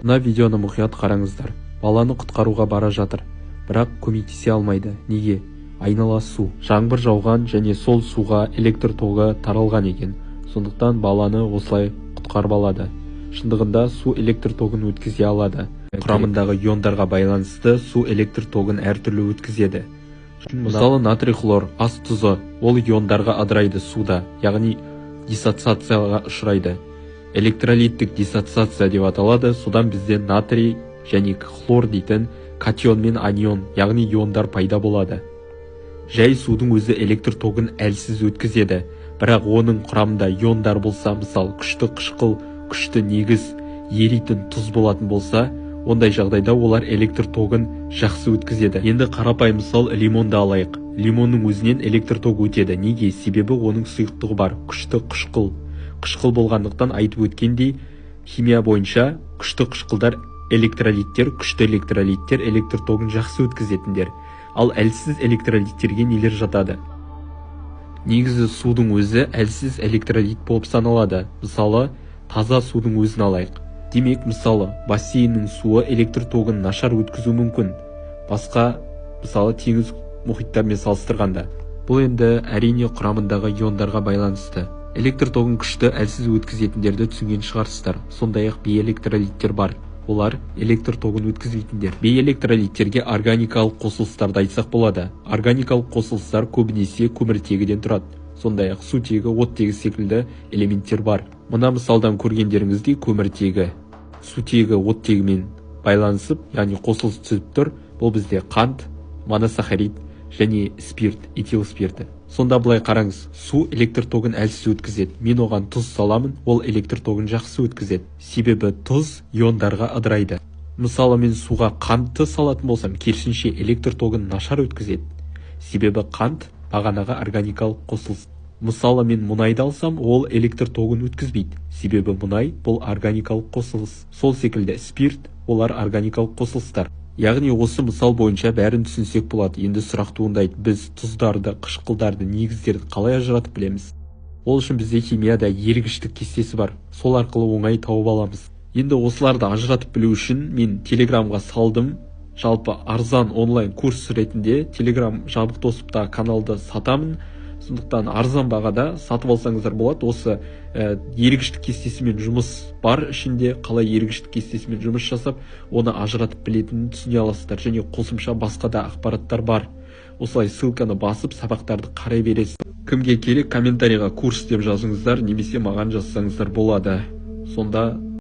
Мына видеоны мұқият қараңыздар. Баланы құтқаруға бара жатыр, бірақ көмектесе алмайды. Неге? Айнала су. Жаңбыр жауған және сол суға электр тогы таралған екен. Сондықтан баланы осылай құтқарып алады. Шындығында су электр тогын өткізе алады. Құрамындағы иондарға байланысты су электр тогын әртүрлі өткізеді. Мысалы, натрий хлор, ас тұзы, ол иондарға ыдырайды суда, яғни диссоциацияға ұшырайды. Электролиттік диссоциация деп аталады. Содан бізде натрий және хлор дейтін катион мен анион, яғни иондар пайда болады. Жай судың өзі электр тогын әлсіз өткізеді, бірақ оның құрамында иондар болса, мысал, күшті қышқыл, күшті негіз, еритін тұз болатын болса, ондай жағдайда олар электр тогын жақсы өткізеді. Енді қарапайым мысал, лимонды алайық. Лимонның өзінен электр тогы өтеді. Неге? Себебі оның сұйықтығы бар, күшті қышқыл. Қышқыл болғандықтан, айтып өткендей, химия бойынша күшті қышқылдар электролиттер, күшті электролиттер электр тогын жақсы өткізетіндер. Ал әлсіз электролиттерге нелер жатады? Негізі судың өзі әлсіз электролит болып саналады. Мысалы, таза судың өзін алайық. Демек, мысалы, бассейннің суы электр тогын нашар өткізуі мүмкін басқа, мысалы, теңіз мұхиттармен салыстырғанда. Бұл енді, әрине, құрамындағы иондарға байланысты. Электр тогын күшті, әлсіз өткізетіндерді түсінген шығарсыздар. Сондай-ақ бейэлектролиттер бар, олар электр тогын өткізбейтіндер. Бейэлектролиттерге органикалық қосылыстарды айтсақ болады. Органикалық қосылыстар көбінесе көміртегіден тұрады. Сондай-ақ сутегі, оттегі секілді элементтер бар. Мына мысалдан көргендеріңіздей, көміртегі сутегі оттегімен байланысып, яғни қосылыс түзіп тұр. Бұл бізде қант, моносахарид және спирт, этил спирті. Сонда былай қараңыз: су электр тогын әлсіз өткізеді. Мен оған тұз саламын, ол электр тогын жақсы өткізеді, себебі тұз иондарға ыдырайды. Мысалы, мен суға қантты салатын болсам, керісінше, электр тогын нашар өткізеді, себебі қант бағанағы органикалық қосылыс. Мысалы, мен мұнайды алсам, ол электр тогын өткізбейді, себебі мұнай бұл органикалық қосылыс. Сол секілді спирт, олар органикалық қосылыстар. Яғни осы мысал бойынша бәрін түсінсек болады. Енді сұрақ туындайды: біз тұздарды, қышқылдарды, негіздерді қалай ажыратып білеміз? Ол үшін бізде химияда ергіштік кестесі бар, сол арқылы оңай тауып аламыз. Енді осыларды ажыратып білу үшін мен Телеграмға салдым. Жалпы арзан онлайн курс ретінде Телеграм жабық доступтағы каналды сатамын. Сондықтан арзан бағада сатып алсаңыздар болады. Осы ергіштік кестесімен жұмыс бар ішінде, қалай ергіштік кестесімен жұмыс жасап, оны ажыратып білетінін түсіне аласыздар және қосымша басқа да ақпараттар бар. Осылай ссылканы басып, сабақтарды қарай бересіз. Кімге керек, комментарийға «курс» деп жазыңыздар немесе маған жазсаңыздар болады. Сонда